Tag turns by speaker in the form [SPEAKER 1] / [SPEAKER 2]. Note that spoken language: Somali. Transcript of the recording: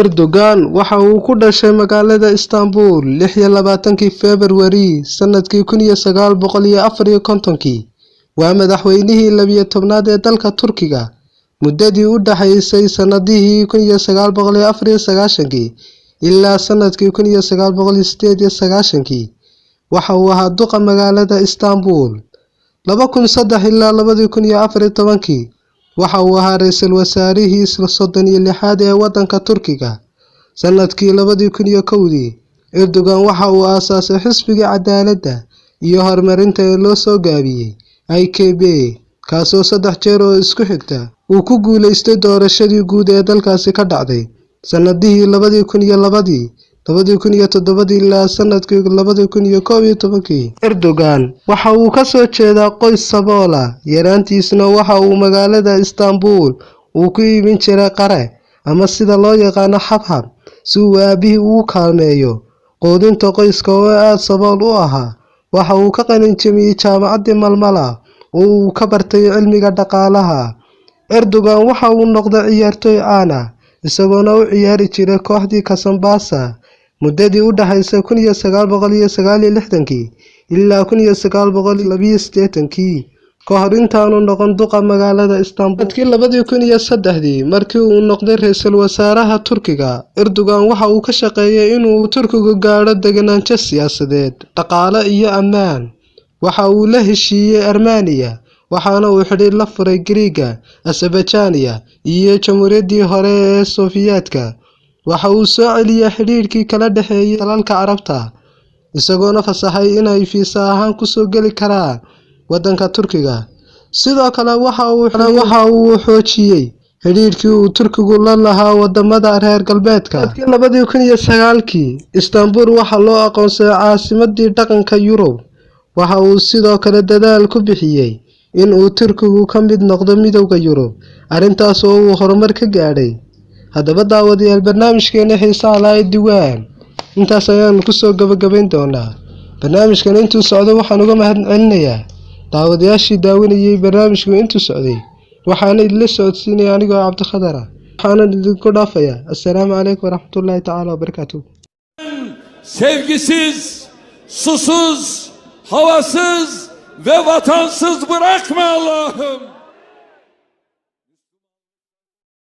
[SPEAKER 1] Erdogan waxa uu ku dhashay magaalada Istanbul 26-kii February sanadkii 1954-kii. Waa madaxweynihii 12aad ee dalka Turkiga muddadii u dhaxaysay sanadihii 1994-kii ilaa sanadkii 1998-kii. Waxa uu ahaa duqa magaalada Istanbul. 2003 ilaa 2014-kii waxa uu ahaa ra'iisul wasaarihii 36aad ee waddanka Turkiga. Sanadkii 2001-dii Erdogan waxa uu aasaasay Xisbiga Cadaaladda iyo Horumarinta ee loo soo gaabiyay AKP, kaasoo saddex jeer oo isku xigta uu ku guuleystay doorashadii guud ee dalkaasi ka dhacday sanadihii 2002-dii, 2007-dii ilaa sanadkii 2011-kii. Erdogan waxa uu ka soo jeedaa qoys sabool ah, yaraantiisna waxa uu magaalada Istanbul uu ku iibin jiray qare ama sida loo yaqaano xabxab si uu aabihii ugu kaalmeeyo quudinta qoyska oo aad sabool u ahaa. Waxa uu ka qalin jabiyay jaamacaddii Malmala oo uu ka bartay cilmiga dhaqaalaha. Erdogan waxa uu noqday ciyaartoy caan ah, isagoona u ciyaari jiray kooxdii Kasımpaşa muddadii u dhaxaysay 1969-kii ilaa 1982-kii ka hor intaanu noqon duqa magaalada Istanbul. Sanadkii 2003-dii markii uu noqday ra'iisul wasaaraha Turkiga, Erdogan waxa uu ka shaqeeyay inuu Turkigu gaadho degenaansho siyaasadeed, dhaqaale iyo ammaan. Waxa uu la heshiiyey Armenia, waxaana uu xidhiidh la furay Giriigga, Azerbaijan iyo Jamhuuriyaddii hore ee Sofiyeetka. Waxa uu soo celiyay xidhiidhkii kala dhexeeyay dalalka Carabta, isagoona fasaxay inay fiisa ahaan ku soo geli karaan waddanka Turkiga. Sidoo kale waxa uu xoojiyay xidhiidhkii uu Turkigu la lahaa wadamada reer galbeedka. Sanadkii 2009-kii Istanbul waxaa loo aqoonsaday caasimaddii dhaqanka Yurub. Waxa uu sidoo kale dadaal ku bixiyay in uu Turkigu ka mid noqdo Midowga Yurub, arrintaas oo uu horumar ka gaadhay. Haddaba daawadayaal, barnaamijkeena xiisaha lahaa ee Diiwaan intaas ayaanu kusoo gabagabayn doonaa. Barnaamijkan intuu socdo waxaan uga mahad celinayaa daawadayaashii daawanayay barnaamijku intuu socday, waxaana idinla socodsiinaya anigoo Cabdikhadar ah. Waxaanan idinku dhaafayaa assalaamu calaykum waraxmatullaahi tacaala wabarakaatuh.
[SPEAKER 2] Sevgisiz, susuz, havasız ve vatansız bırakma Allah'ım.